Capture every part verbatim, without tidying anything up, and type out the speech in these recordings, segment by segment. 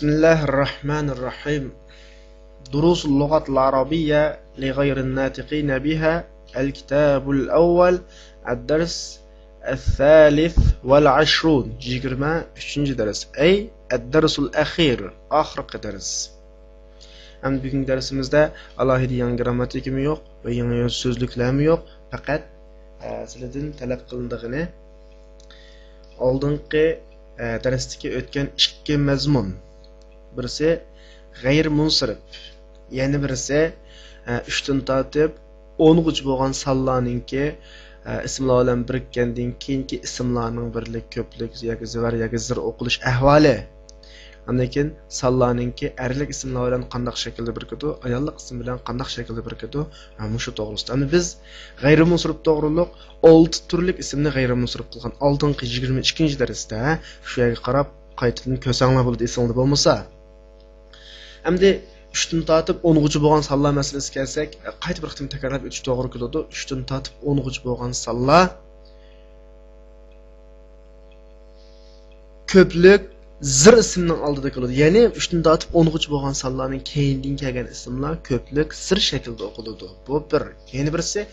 بسم الله الرحمن الرحيم. دروس اللغة العربية لغير الناطقين بها. الكتاب الأول، الدرس الثالث والعشرون، يىگىرمە ئۈچىنچى دەرس، أي الدرس الأخير، ئاخىرقى دەرس. ئەمدى بۈگۈنكى دەرسىمىزدە ئالاھىدە يېڭى گىرامماتىكىمۇ يوق ۋە يېڭى سۆزلۈكلەرمۇ يوق. پەقەت، ئە، سىلەردىن تەلەپ قىلىنىدىغىنى ئالدىنقى، ئە، دەرستىكى ئۆتكەن ئىككى مەزمۇن. بىرسى غەيرىي مۇنسىرىپ، يەنە بىرسى، ئە، ئۈچتىن تارتىپ ئونغىچە بولغان سانلارنىڭكى، ئە، ئىسىملار بىلەن بىرىككەندىن كېيىنكى ئىسىملارنىڭ بىرلىك، كۆپلۈك ياكى زىۋەر ياكى زىر ئوقۇلۇش ئەھۋالى. ئاندىن كېيىن سانلارنىڭكى ئەرلىك ئىسىملار بىلەن قانداق شەكىلدە بىرىكىدۇ، ئاياللىق ئىسىم بىلەن قانداق شەكىلدە بىرىكىدۇ، ھە، مۇشۇ توغرىسىدا. ئەمدى بىز غەيرىي مۇنسىرىپ توغرۇلۇق ئالتە تۈرلۈك ئىسىمنى غەيرىي مۇنسىرىپ قىلغان ئالدىنقى يىگىرمە ئىككىنچى دەرستە، شۇ يەرگە قاراپ قايتىدىن كۆرسەڭلار بولىدۇ، ئېسىڭلاردا بولمىسا. ئەمدى ئۈچتىن تارتىپ ئونغىچە بولغان سانلار مەسىلىسىگە كەلسەك، قايتا بىر قېتىم تەكرارلاپ ئۆتۈش توغرا كېلىدۇ. ئۈچتىن تارتىپ ئونغىچە بولغان سانلار كۆپلۈك زىر ئىسىمنىڭ ئالدىدا كېلىدۇ. يەنى ئۈچتىن تارتىپ ئونغىچە بولغان سانلارنىڭ كەينىدىن كەلگەن ئىسىملار كۆپلۈك زىر شەكلىدە ئوقۇلىدۇ. بۇ بىر. يەنە بىرسى،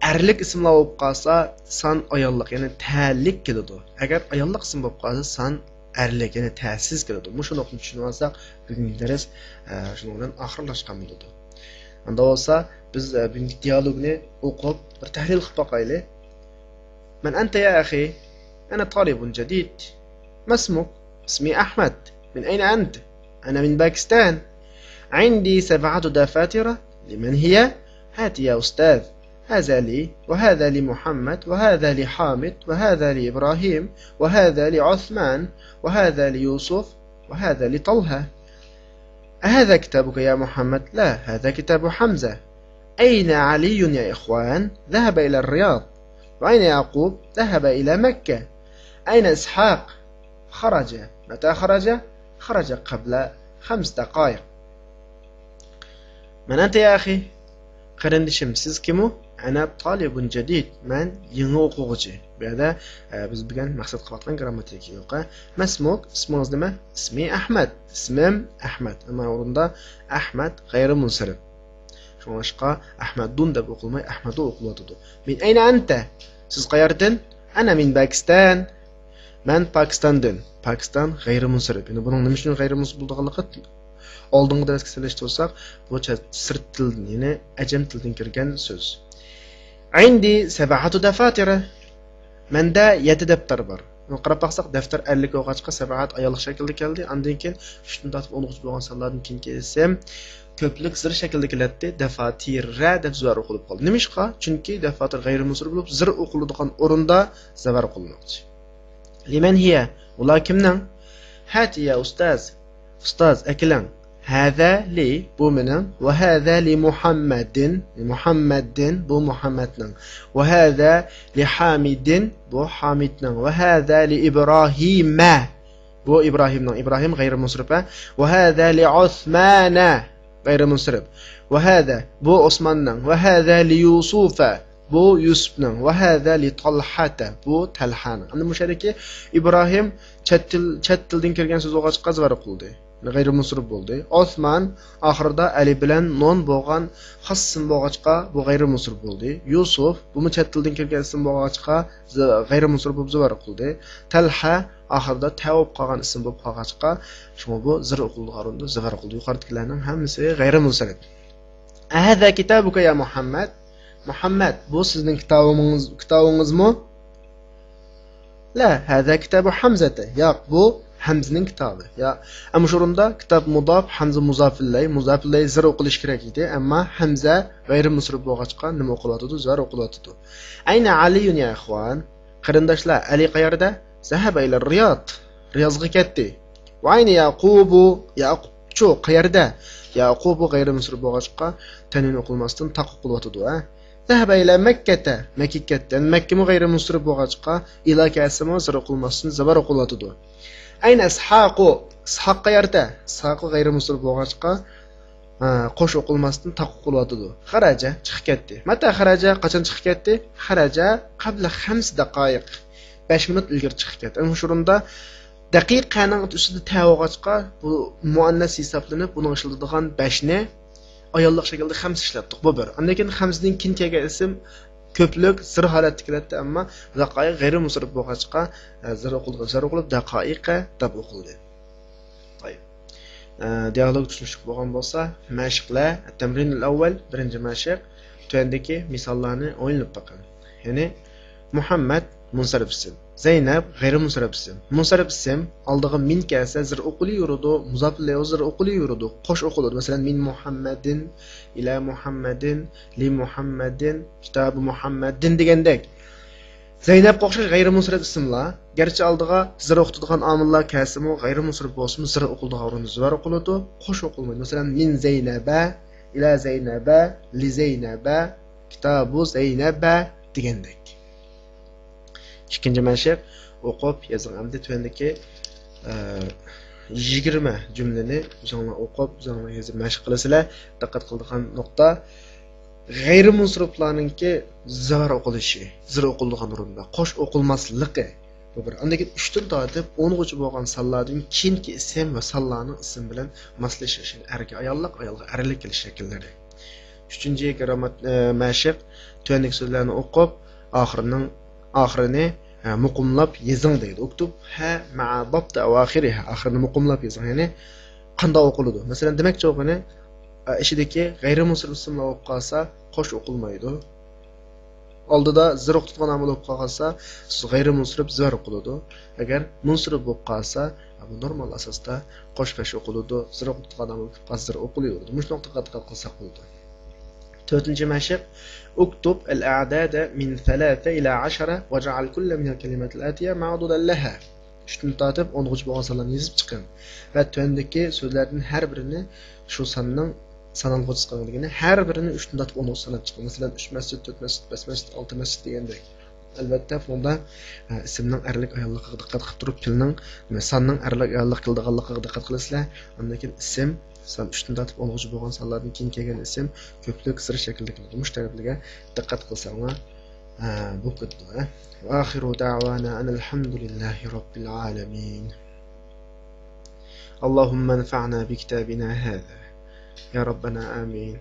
ئەرلىك ئىسىملار بولۇپ قالسا، سان ئاياللىق، يەنى تەلىك كېلىدۇ. ئەگەر ئاياللىق ئىسىم بولۇپ قالسا، سان ئەرلىك، يەنى تەسىز كېلىدۇ. مۇشۇ نۇقتىنى چۈشىنىۋالساق، بۈگۈنكى دەرس، ئە، شۇنىڭ بىلەن ئاخىرلاشقان بولىدۇ. ئاندا بولسا، بىز، ئە، بۈگۈنكى دىيالوگنى ئوقۇپ، بىر تەھلىل قىلىپ باقايلى. من أنت يا أخي؟ أنا طالب جديد. ما اسمك؟ اسمي أحمد. من أين أنت؟ أنا من باكستان. عندي سبعة دفاتر. لمن هي؟ هات يا أستاذ. هذا لي، وهذا لمحمد، وهذا لحامد، وهذا لإبراهيم، وهذا لعثمان، وهذا ليوسف، وهذا لطلحة. أهذا كتابك يا محمد؟ لا، هذا كتاب حمزة. أين علي يا إخوان؟ ذهب إلى الرياض. وأين يعقوب؟ ذهب إلى مكة. أين إسحاق؟ خرج. متى خرج؟ خرج قبل خمس دقائق. من أنت يا أخي؟ قېرىندىشىم، سىز كىم ئۇ؟ أنا طالب جديد، مەن يېڭى ئوقۇغۇچى. بۇ يەردە، ئە، بىز بۈگۈن مەقسەت قىلىۋاتقان گرامماتىكا يوق، ئە. ما اسمك؟ ئىسمىڭىز نېمە؟ اسمي أحمد. ئىسمىم ئەھمەد. ئەمما ئورنىدا ئەھمەد غەيرىي مۇنسىرىپ. شۇڭلاشقا ئەھمەدۇن دەپ ئوقۇلماي، ئەھمەدۇ ئوقۇلۇۋاتىدۇ. من أين أنت؟ سىز قەيەردىن؟ أنا من باكستان. مەن پاكىستاندىن. پاكىستان غەيرىي مۇنسىرىپ. يەنى بۇنىڭ نېمە ئۈچۈن غەيرىي مۇنسىرىپ بولىدىغانلىقى ئالدىنقى دەرسكە سېلىشتۇرساق، بۇ چەت، سىرت تىلدىن، يەنى ئەجەم تىلىدىن كىرگەن سۆز. عندي سبعة دفاتر. مەندە يەتتە دەپتەر بار. قاراپ باقساق، دەپتەر ئەرلىك بولغاچقا، سەبئەت ئاياللىق شەكىلدە كەلدى. ئاندىن كېيىن ئۈچتىن تارتىپ ئونغىچە بولغان سانلاردىن كېيىنكى ئىسىم كۆپلۈك زىر شەكلىدە كېلەتتى. دەفاتىرە دەپ زىۋەر ئوقۇلۇپ قالدى. نېمىشقا؟ چۈنكى دەفاتىر غەيرىي مۇنسىرىپ بولۇپ، زىر ئوقۇلىدىغان ئورۇندا زىۋەر ئوقۇلماقچى. لمن هي؟ ئۇلار كىمنىڭ؟ هات يا أستاذ. ئۇستاز، ئەكېلىڭ. هذا لي، بۇ مېنىڭ. وهذا لمحمد، مۇھەممەددىن، بۇ مۇھەممەدنىڭ. وهذا لحامد، بۇ ھامىدنىڭ. وهذا لإبراهيم، بۇ ئىبراھىمنىڭ. ئىبراھىم غەيرىي مۇنسىرىپ، ھە. وهذا لعثمان، غەيرىي مۇنسىرىپ. وهذا، بۇ ئوسماننىڭ. وهذا ليوسف، بۇ يۈسۈپنىڭ. وهذا لطلحة، بۇ تەلھانىڭ. ئەمدى مۇشۇ يەردىكى ئىبراھىم چەت تىل، چەت تىلدىن كىرگەن سۆز بولغاچقا زىۋەر قىلدى. غەيرىي مۇنسىرىپ بولدى. ئوسمان ئاخىرىدا ئەلىپ بىلەن نۇن بولغان خاس ئىسىم بولغاچقا، بۇ غەيرىي مۇنسىرىپ بولدى. يۈسۈپ، بۇمۇ چەت تىلدىن كىرگەن ئىسىم بولغاچقا، زى-، غەيرىي مۇنسىرىپ بولۇپ زىۋەر قىلدى. تەلھە ئاخىرىدا تە بولۇپ قالغان ئىسىم بولۇپ قالغاچقا، شۇڭا بۇ زىر ئوقۇلىدىغان ئورۇندا زىۋەر قىلدى. يۇقىرىدىكىلەرنىڭ ھەممىسى غەيرىي مۇنسىرىپ. أهذا كتابك يا محمد؟ مۇھەممەد، بۇ سىزنىڭ كىتابىڭىز، كىتابىڭىزمۇ؟ لا، هذا كتاب حمزة. ياق، بۇ ھەمزىنىڭ كىتابى. يا، ئەمما شۇ ئورۇندا كىتاب مۇداپ، ھەمزە مۇزاپ ئىلەي، مۇزاپ ئىلەي زىر ئوقۇلۇشى كېرەك ئىدى، ئەمما ھەمزە غەيرىي مۇنسىرىپ بولغاچقا نېمە ئوقۇلۇۋاتىدۇ؟ زىر ئوقۇلۇۋاتىدۇ. أين علي يا إخوان؟ قېرىنداشلار، ئەلى قەيەردە؟ ذهب إلى الرياض. رىيازغا كەتتى. وأين يعقوب؟ ياقۇپچۇ قەيەردە؟ ياقۇبۇ غەيرىي مۇنسىرىپ بولغاچقا، تەنۋىن ئوقۇلماستىن تاق ئوقۇلۇۋاتىدۇ، ھە؟ ذهب إلى مكة، مەككىگە كەتتى. يەنى مەككىمۇ غەيرىي مۇنسىرىپ بولغاچقا، ئىلا كەلسىمۇ زىر ئوقۇلماستىن زىبار ئوقۇلۇۋاتىدۇ. أين إسحاق؟ ئىسھاق قەيەردە؟ ئىسھاقۇ غەيرىي مۇنسىرىپ بولغاچقا، ھە، قوش ئوقۇلماستىن تاق ئوقۇلۇۋاتىدۇ. خرج، چىقىپ كەتتى. متى خرج؟ قاچان چىقىپ كەتتى؟ خرج قبل خمس دقائق. بەش مىنۇت ئىلگىرى چىقىپ كەتتى. ئەمما شۇ ئورۇندا دەقىقەنىڭ ئۈستىدە تە بولغاچقا، بۇ مۇئەننەس ھېسابلىنىپ، بۇنىڭ ئىشلىتىدىغان بەشنى ئاياللىق شەكىلدە خەمسە ئىشلەتتۇق. بۇ بىر. ئاندىن كېيىن خەمسىدىن كېيىن كەلگەن ئىسىم كۆپلۈك زىر ھالەتتە كېلەتتى، ئەمما دەقائىق غەيرىي مۇنسەرىپ بولغاچقا، ئە، زىر ئوقۇلغان، زىر ئوقۇلۇپ، دەقائىقە دەپ ئوقۇلدى. طيب. ئە، دىيالوگ چۈشىنىشلىك بولغان بولسا، مەشىقلەر، التمرين الأول، بىرىنچى مەشىق، تۆۋەندىكى مىساللارنى ئويلىنىپ بېقىڭ. يەنى، مۇھەممەد مۇنسەرىپ ئىسىم، زەينەپ غەيرىي مۇنسەرىپ ئىسىم. مۇنسەرىپ ئىسىم ئالدىغا مىن كەلسە زىر ئوقۇلۇۋېرىدۇ، مۇزاپ ئىلەيھى زىر ئوقۇلۇۋېرىدۇ، قوش ئوقۇلىدۇ. مەسىلەن، مىن مۇھەممەدىن، ئىلە مۇھەممەدىن، لى مۇھەممەدىن، كىتابى مۇھەممەدىن دېگەندەك. زەينەپكە ئوخشاش غەيرىي مۇنسەرىپ ئىسىملار، گەرچە ئالدىغا زىر ئوقۇتىدىغان ئامىللار كەلسىمۇ، غەيرىي مۇنسەرىپ بولسىمۇ، زىر ئوقۇلىدىغان ئورۇندا زىر ئوقۇلىدۇ، قوش ئوقۇلمايدۇ. مەسىلەن، مىن زەينەبە، ئىلە زەينەبە، لى زەينەبە، كىتابۇ زەينەبە دېگەندەك. ئىككىنچى مەشىق، ئوقۇپ يېزىڭ. ئەمدى تۆۋەندىكى، ئە، يىگىرمە جۈملىنى ئۆزۈڭلار ئوقۇپ، ئۆزۈڭلار يېزىپ مەشىق قىلىسىلەر. دىققەت قىلىدىغان نۇقتا، غەيرىي مۇنسەرىپلارنىڭكى زىر ئوقۇلۇشى، زىر ئوقۇلىدىغان ئورۇندا، قوش ئوقۇلماسلىقى. بۇ بىر. ئاندىن كېيىن ئۈچتىن تارتىپ ئونغىچە بولغان سانلاردىن كېيىنكى ئىسىم ۋە سانلارنىڭ ئىسىم بىلەن ماسلىشىشى. ئەرگە ئاياللىق، ئايالغا ئەرلىك كېلىش شەكىللىرى. ئۈچىنچى گراممات-، ئە، مەشىق، تۆۋەندىكى سۆزلەرنى ئوقۇپ، ئاخىرىنىڭ، ئاخىرىنى، ئە، مۇقىملاپ يېزىڭ دەيدۇ. ئۇكتۇب ھە مەئە دابتە ئەۋاخىرىھە. ئاخىرىنى مۇقىملاپ يېزىڭ. يەنى قانداق ئوقۇلىدۇ؟ مەسىلەن، دېمەكچى بولغىنى، ئە، ئىچىدىكى غەيرىي مۇنسەرىپ ئىسىملار بولۇپ قالسا، قوش ئوقۇلمايدۇ. ئالدىدا زىر ئوقۇتىدىغان ئامىل بولۇپ قالغانسا، غەيرىي مۇنسەرىپ زىر ئوقۇلىدۇ. ئەگەر مۇنسەرىپ بولۇپ قالسا، بۇ نورمال ئاساستا قوش پەش ئوقۇلىدۇ، زىر ئوقۇتىدىغان ئامىل بولۇپ قالسا، زىر ئوقۇلىۋېرىدۇ. مۇشۇ نۇقتىغا دىققەت قىلساق بولىدۇ. تۆتىنچى مەشىق، اكتب الأعداد من ثلاثة إلى عشرة واجعل كل من الكلمات الآتية معضودا لها. ئۈچتىن تارتىپ ئونغىچە بولغان سانلارنى يېزىپ چىقىڭ. ۋە تۆۋەندىكى سۆزلەردىن ھەر بىرىنى شۇ ساننىڭ سانالغۇچىسى قىلىڭ دېگىنى، ھەر بىرىنى ئۈچتىن تارتىپ ئونغىچە ساناپ چىقىڭ. مەسىلەن، ئۈچ مەسچىت، تۆت مەسچىت، بەش مەسچىت، ئالتە مەسچىت دېگەندەك. ئەلۋەتتە، بۇنىڭدا، ئە، ئىسىمنىڭ ئەرلىك ئاياللىقىغا دىققەت قىلىپ تۇرۇپ، پېئىلنىڭ، ساننىڭ ئەرلىك ئاياللىق كېلىدىغانلىقىغا دىققەت قىلىسىلەر. ئاندىن كېيىن ئىسىم، سان ئۈچتىن تارتىپ ئونغىچە بولغان سانلاردىن كېيىن كەلگەن ئىسىم كۆپلۈك زىر شەكلىدە كېلىدۇ. مۇشۇ تەرەپلىرىگە دىققەت قىلساڭلار، ئە، بولۇپ كېتىدۇ، ئە. وآخر دعوانا أن الحمد لله رب العالمين. اللهم انفعنا بكتابنا هذا. يا ربنا آمين.